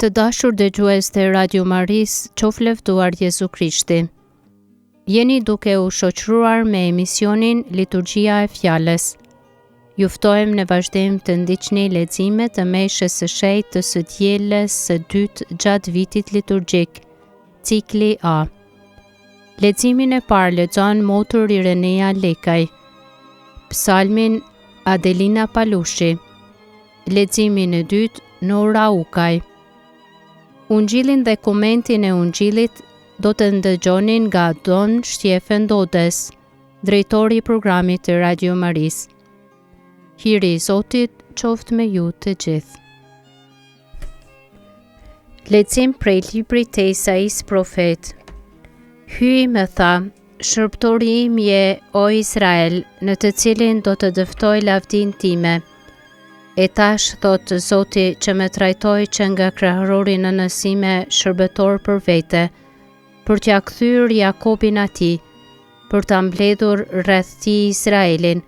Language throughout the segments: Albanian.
Të dashur dëgjues të Radio Marisë, qoftë lëvduar Jezu Krishti. Jeni duke u shoqëruar me emisionin Liturgjia e Fjalës. Ju ftojmë në vazhdim të ndiqni leximet të meshës së shenjtë të së dielës së dytë gjatë vitit liturgjik, cikli A. Leximin e parë lexon motër Irenea Lekaj. Psalmin Adelina Palushi. Leximin e dytë Nora Ukaj. Ungjillin dhe komentin e Ungjillit do të ndëgjoni nga Don Shtjefen Dodes, drejtori i programit të Radio Marisë. Hiri i Zotit qoftë me ju të gjithë. Lexim prej librit të Isaisë profet. Hyji më tha, shërbëtori im je, o Izrael, në të cilin do të dëftoj lavdinë time. E tash, thotë Zoti, që më trajtoi që nga krahrori i nënës sime shërbëtor për vete, për t'ia kthyer Jakobin atij, për ta mbledhur rreth tij Izraelin.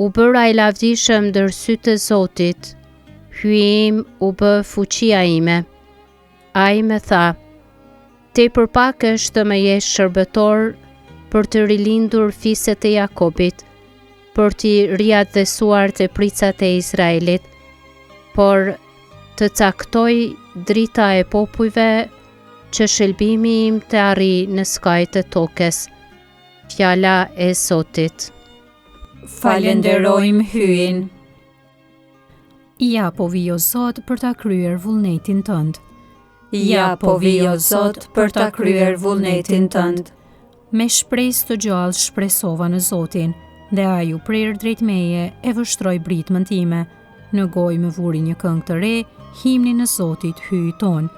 U bëra i lavdishëm ndër sytë e Zotit, Hyji im u bë fuqia ime. Ai më tha, Tepër pak është të më jesh shërbëtor për të rilindur fiset e Jakobit, për t'i riatdhesuar tepricat e Izraelit, por të caktoj drita e popujve që shëlbimi im të arrijë në skajt e tokës. Fjala e Zotit. Falenderojmë Hyjin. Ja po vij o Zot për ta kryer vullnetin tënd. Ja po vij o Zot për ta kryer vullnetin tënd. Me shpresë të gjallë shpresova në Zotin, dhe ai u prer drejt meje e vështroi britmën time. Në gojë më vuri një këngë të re, himnin e Zotit Hyjit tonë.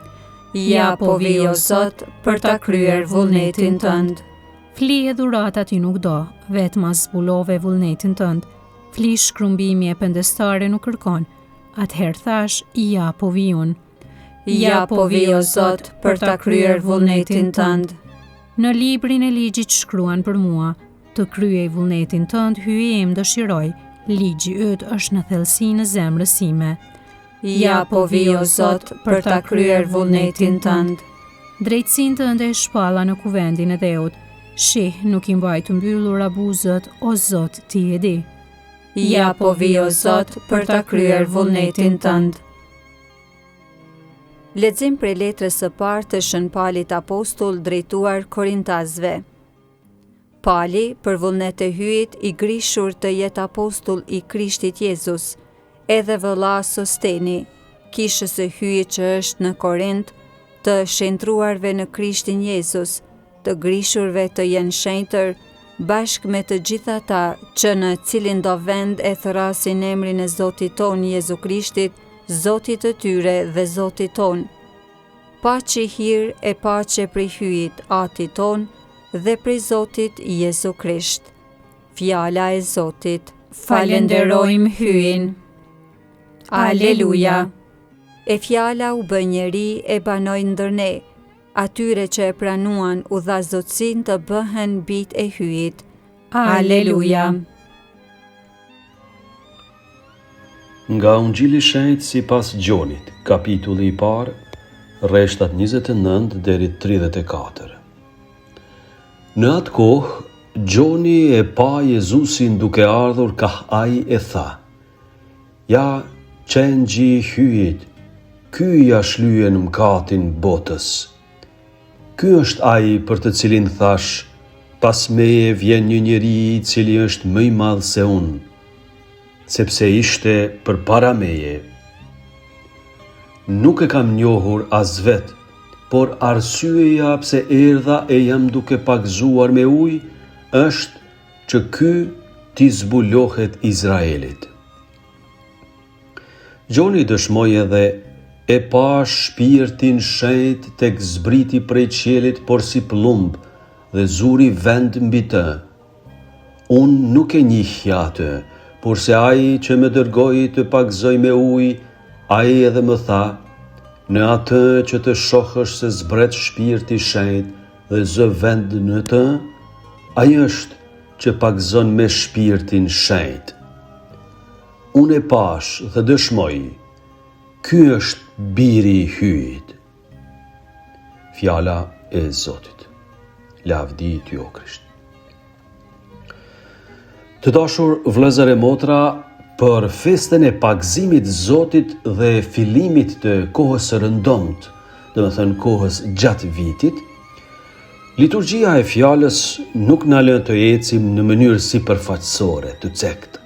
Ja po vij o Zot për ta kryer vullnetin tënd. Fli e dhurata ti nuk do, vetë ma zbulove vullnetin tënd. Fli shkrumbimi e pendestare nuk kërkon. Atëherë thashë, ja po vij unë. Ja po vij o Zot për ta kryer vullnetin tënd. Në librin e ligjit shkruan për mua, të kryej vullnetin tënd, Hyji im dëshiroj, ligji yt është në thellësinë e zemrës sime. Ja po vij o Zot për ta kryer vullnetin tënd. Drejtësinë tënde e shpalla në kuvendin e dheut. Shih, nuk i mbaj të mbyllura buzët, o Zot, ti e di. Ja po vij o Zot për ta kryer vullnetin tënd. Lexim prej letrës së parë të Shën Palit Apostull drejtuar Korintasve. Pali, për vullnet të Hyjit, i grishur të jetë apostull i Krishtit Jezus, edhe vëlla Sosteni, kishës së Hyjit që është në Korint, të shenjtëruarve në Krishtin Jezus, të grishurve të jenë shenjtër, bashkë me të gjithë ata që në cilindo vend e thërrasin emrin e Zotit tonë Jezu Krishtit, Zotit të tyre dhe Zotit tonë. Paçi hir e paqe prej Hyjit, Atit tonë, dhe prej Zotit Jezu Krisht. Fjala e Zotit. Falenderojmë Hyjin. Aleluja. E fjala u bë njeri e banoi ndër ne. Atyre që e pranuan u dha zotësinë të bëhen bijtë e Hyjit. Aleluja. Nga Ungjilli i Shenjtë sipas Gjonit, kapitulli i parë, rreshtat 29 deri 34. Në atë kohë, Gjoni e pa Jezusin duke ardhur kah ai e tha: Ja qengji i Hyjit, ky ia shlyen mëkatin botës. Ky është ai për të cilin thashë, pas meje vjen një njeri i cili është më i madh se unë, sepse ishte përpara meje. Nuk e kam njohur as vetë, por arsyeja pse erdha e jam duke pagëzuar me ujë është që ky t'i zbulohet Izraelit. Gjoni dëshmoi edhe e pashë shpirtin shenjt tek zbriti prej qiellit porsi pëllumb dhe zuri vend mbi të. Unë nuk e njihja atë, porse ai që më dërgoi të pagëzoj me ujë, ai edhe më tha, në atë që të shohësh se zbret shpirti shenjt dhe zë vend në të, ai është që pagëzon me shpirtin shenjt. Unë e pashë dhe dëshmoj, ky. Ky është biri i Hyjit. Fjala e Zotit. Lavdi ty o Krisht. Të dashur vëllezër e motra, për festën e pagëzimit Zotit dhe fillimit të kohës së rëndomtë, domethënë kohës gjatë vitit, liturgjia e fjalës nuk na lë të ecim në mënyrë sipërfaqësore, të cektë.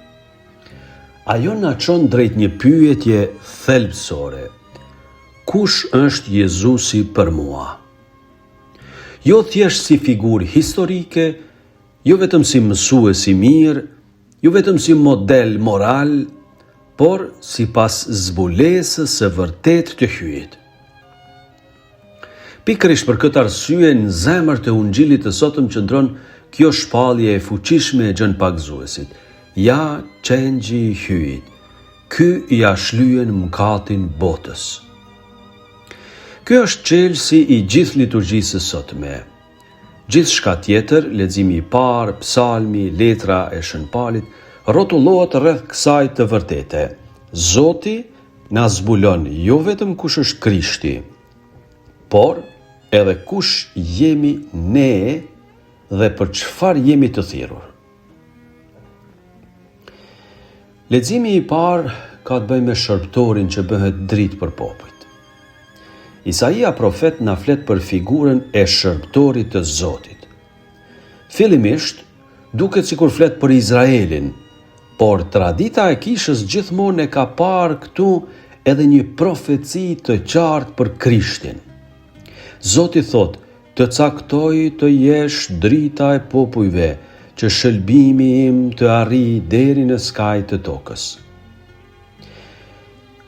Ajo na çon drejt një pyetje thelbësore. Kush është Jezusi për mua? Jo thjesht si figurë historike, jo vetëm si mësues i mirë, jo vetëm si model moral, por sipas zbulesës së vërtetë të Hyjit. Pikërisht për këtë arsye në zemër të Ungjillit të sotëm qëndron kjo shpallje e fuqishme e Gjon Pagëzuesit, Ja qengji i Hyjit, ky ia shlyen mëkatin botës. Ky është çelësi i gjithë liturgjisë së sotme. Gjithçka tjetër, leximi i parë, psalmi, letra e Shën Palit, rrotullohet rreth kësaj të vërtete. Zoti na zbulon jo vetëm kush është Krishti, por edhe kush jemi ne dhe për çfarë jemi të thirrur. Leximi i parë ka të bëjë me shërbëtorin që bëhet dritë për popujt. Isaia profet na flet për figurën e shërbëtorit të Zotit. Fillimisht, duket sikur flet për Izraelin, por tradita e kishës gjithmonë e ka parë këtu edhe një profeci të qartë për Krishtin. Zoti thotë, Të caktoj të jesh drita e popujve, që shëlbimi im të arrijë deri në skaj të tokës.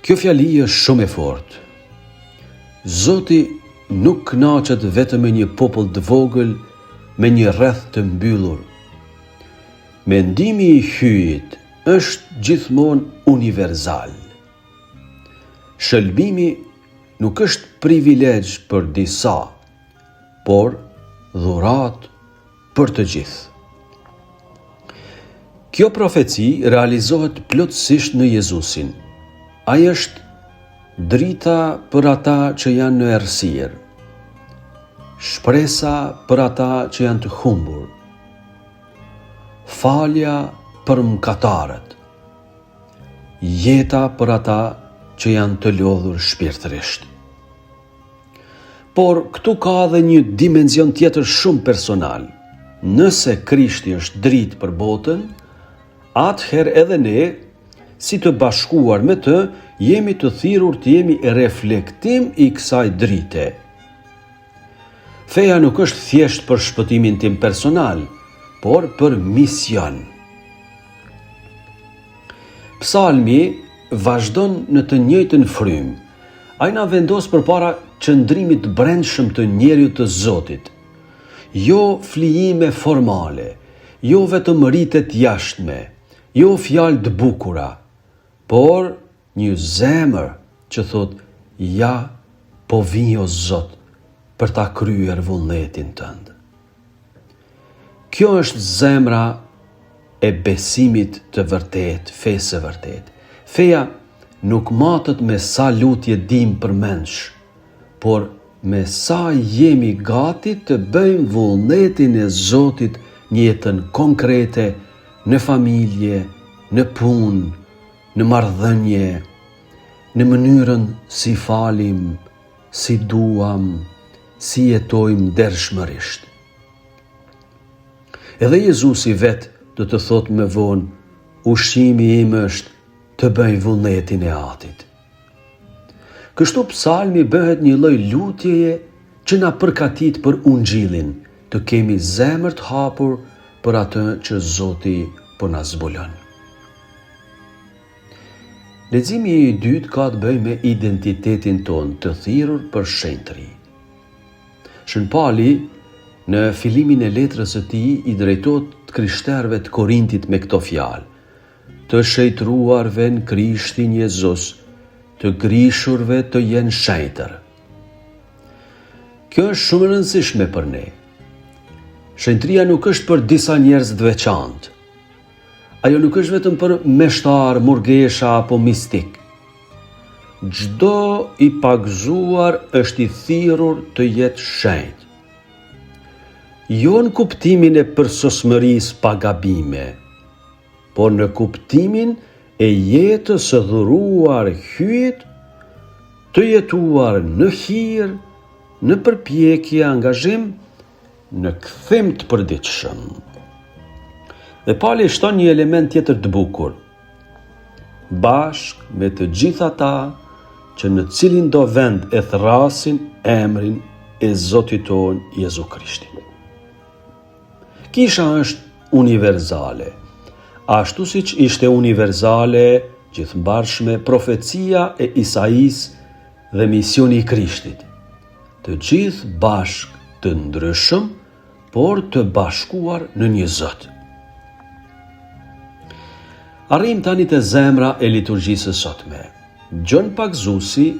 Kjo fjali është shumë e fortë. Zoti nuk kënaqet vetëm me një popull të vogël, me një rreth të mbyllur. Mendimi i Hyjit është gjithmonë universal. Shëlbimi nuk është privilegj për disa, por dhuratë për të gjithë. Kjo profeci realizohet plotësisht në Jezusin. Ai është drita për ata që janë në errësirë, shpresa për ata që janë të humbur, falja për mëkatarët, jeta për ata që janë të lodhur shpirtërisht. Por këtu ka edhe një dimension tjetër shumë personal. Nëse Krishti është dritë për botën, atëherë edhe ne, si të bashkuar me të, jemi të thirrur të jemi reflektim i kësaj drite. Feja nuk është thjesht për shpëtimin tim personal, por për mision. Psalmi vazhdon në të njëjtën frymë. Ai na vendos përpara qëndrimit të brendshëm të njeriut të Zotit. Jo flijime formale, jo vetëm rite të jashtme, jo fjalë të bukura, por Një zemër që thotë ja po vij o Zot për ta kryer vullnetin tënd. Kjo është zemra e besimit të vërtetë, fesë së vërtetë. Feja nuk matet me sa lutje dimë përmendsh, por me sa jemi gati të bëjmë vullnetin e Zotit në jetën konkrete, në familje, në punë, në marrëdhënie, në mënyrën si falim, si duam, si jetojmë ndershmërisht. Edhe Jezusi vetë do të thotë më vonë, ushqimi im është të bëj vullnetin e Atit. Kështu psalmi bëhet një lloj lutjeje që na përgatit për ungjillin, të kemi zemër të hapur për atë që Zoti po na zbulon. Leximi i dytë ka të bëjë me identitetin tonë të thirrur për shenjtëri. Shën Pali në fillimin e letrës së tij i drejtohet të krishterëve të Korintit me këto fjalë: Të shenjtëruarve në Krishtin Jezus, të grishurve të jenë shenjtër. Kjo është shumë e rëndësishme për ne. Shenjtëria nuk është për disa njerëz të veçantë. Ajo nuk është vetëm për meshtarë, murgesha apo mistikë. Çdo i pagëzuar është i thirrur të jetë shenjt. Jo në kuptimin e përsosmërisë pa gabime, por në kuptimin e jetës së dhuruar Hyjit, të jetuar në hir, në përpjekje, angazhim, në kthim të përditshëm. Dhe Pali shton një element tjetër të bukur. Bashkë me të gjithë ata që në cilindo vend e thërrasin emrin e Zotit tonë Jezu Krishtit. Kisha është universale, ashtu siç ishte universale gjithmbarshme profecia e Isaisë dhe misioni i Krishtit. Të gjithë bashkë të ndryshëm, por të bashkuar në një Zot. Arrijmë tani te zemra e liturgjisë së sotme. Gjon Pagëzuesi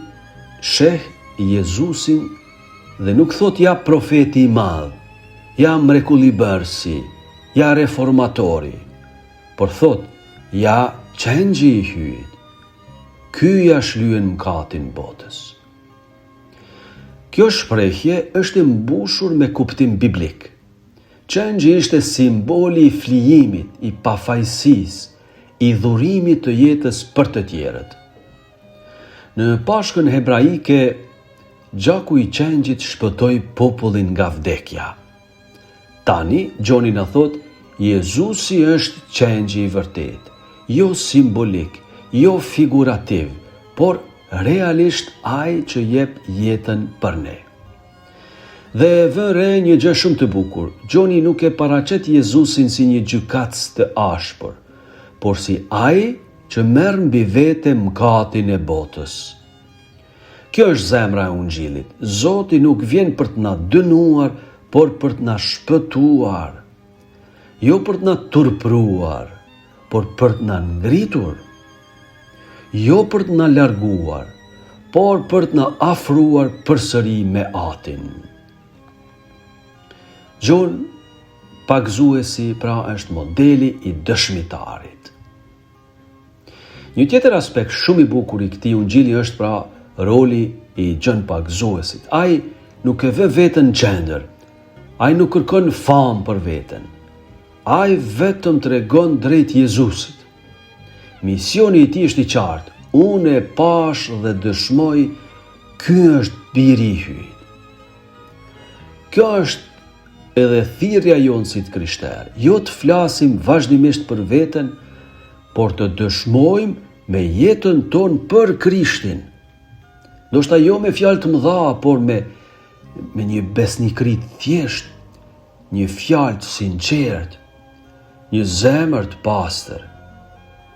sheh Jezusin dhe nuk thotë ja profeti i madh, ja mrekullibërësi, ja reformatori, por thotë ja qengji i Hyjit. Ky ia shlyen mëkatin botës. Kjo shprehje është e mbushur me kuptim biblik. Qengji ishte simboli i flijimit, i pafajësisë, i dhurimit të jetës për të tjerët. Në Pashkën hebraike, gjaku i qengjit shpëtoi popullin nga vdekja. Tani, Gjoni na thotë, Jezusi është qengji i vërtetë, jo simbolik, jo figurativ, por realisht ai që jep jetën për ne. Dhe vë re një gjë shumë të bukur, Gjoni nuk e paraqet Jezusin si një gjykatës të ashpër, por si ai që merr mbi vete mëkatin e botës. Kjo është zemra e Ungjillit. Zoti nuk vjen për të na dënuar, por për të na shpëtuar. Jo për të na turpëruar, por për të na ngritur. Jo për të na larguar, por për të na afruar përsëri me Atin. Gjon Pagëzuesi pra është modeli i dëshmitarit. Një tjetër aspekt shumë i bukur i këtij ungjilli është pra roli i Gjon Pagëzuesit. Ai nuk e vë veten në qendër. Ai nuk kërkon famë për veten. Ai vetëm tregon drejt Jezusit. Misioni i tij është i qartë. Unë e pashë dhe dëshmoj, ky është biri i Hyjit. Kjo është Edhe thirrja jonë si të krishterë, jo të flasim vazhdimisht për veten, por të dëshmojmë me jetën tonë për Krishtin. Ndoshta jo me fjalë të mëdha, por me me një besnikëri të thjeshtë, një fjalë të sinqertë, një zemër të pastër,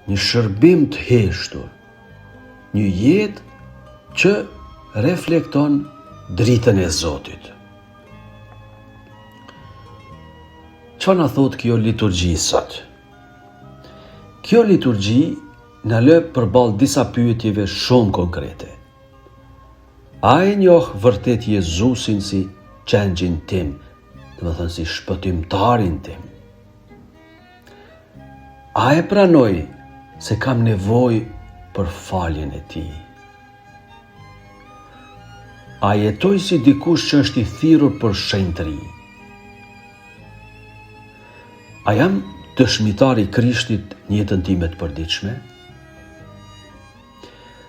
një shërbim të heshtur, një jetë që reflekton dritën e Zotit. Çfarë na thotë kjo liturgji sot? Kjo liturgji na lë përballë disa pyetjeve shumë konkrete. A e njoh vërtet Jezusin si qengjin tim, domethënë si shpëtimtarin tim? A e pranoj se kam nevojë për faljen e tij? A jetoj si dikush që është i thirrur për shenjtëri? A jam dëshmitar i Krishtit në jetën time të përditshme?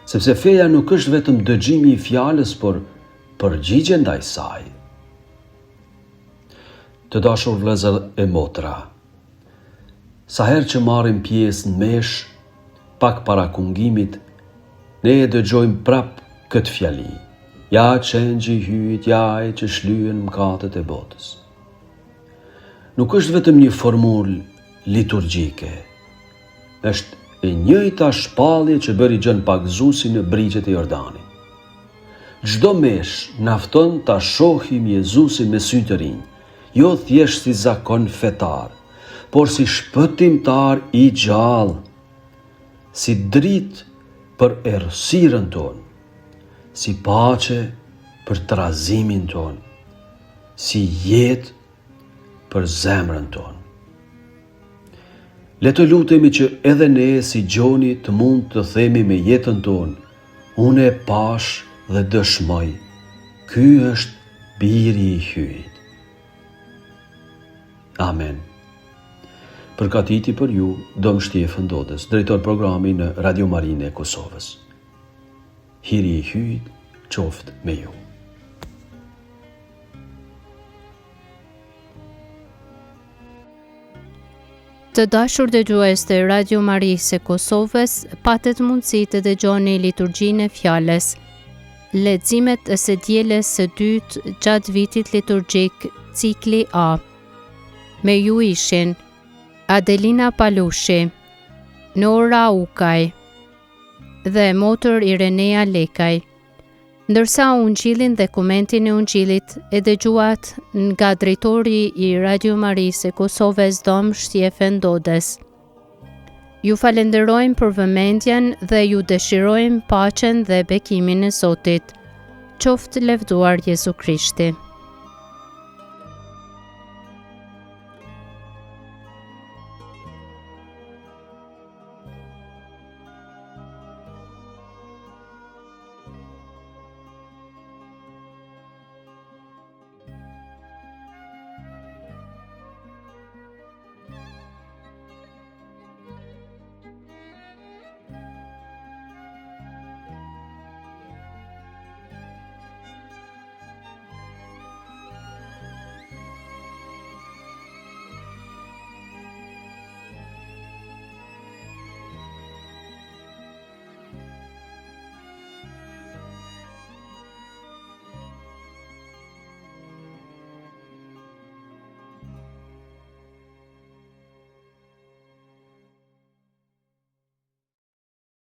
Sepse feja nuk është vetëm dëgjimi i fjalës, por përgjigje ndaj saj. Të dashur vëllezër e motra, sa herë që marrim pjesë në meshë, pak para kungimit, ne e dëgjojmë prapë këtë fjali, Ja qengji i Hyjit, ja ai që shlyen mëkatet e botës. Nuk është vetëm një formulë liturgjike, është e njëjta shpallje që bëri Gjon Pagëzuesi në brigjet e Jordanit. Çdo meshë na fton ta shohim Jezusin me sy të rinj, jo thjesht si zakon fetar, por si shpëtimtar i gjallë, si dritë për errësirën tonë, si paqe për trazimin tonë, si jetë për zemrën tonë. Le të lutemi që edhe ne si Gjoni të mund të themi me jetën tonë, Unë e pashë dhe dëshmoj, ky është biri i Hyjit. Amen. Përgatiti për ju Dom Shtjefën Dodës, drejtor programi në Radio Marinë e Kosovës. Hiri i Hyjit qoftë me ju. Të dashur dëgjues të Radio Marisë së Kosovës, patët mundësi të dëgjoni liturgjinë e fjalës. Leximet e së dielës së dytë gjatë vitit liturgjik cikli A. Me ju ishin Adelina Palushi, Nora Ukaj dhe motër Irenea Lekaj. Ndërsa Ungjillin dhe komentin e Ungjillit e dëgjuat nga drejtori i Radio Marisë së Kosovës Dom Shtjefen Dodës. Ju falenderojmë për vëmendjen dhe ju dëshirojmë paqen dhe bekimin e Zotit. Qoftë lëvduar Jezu Krishti.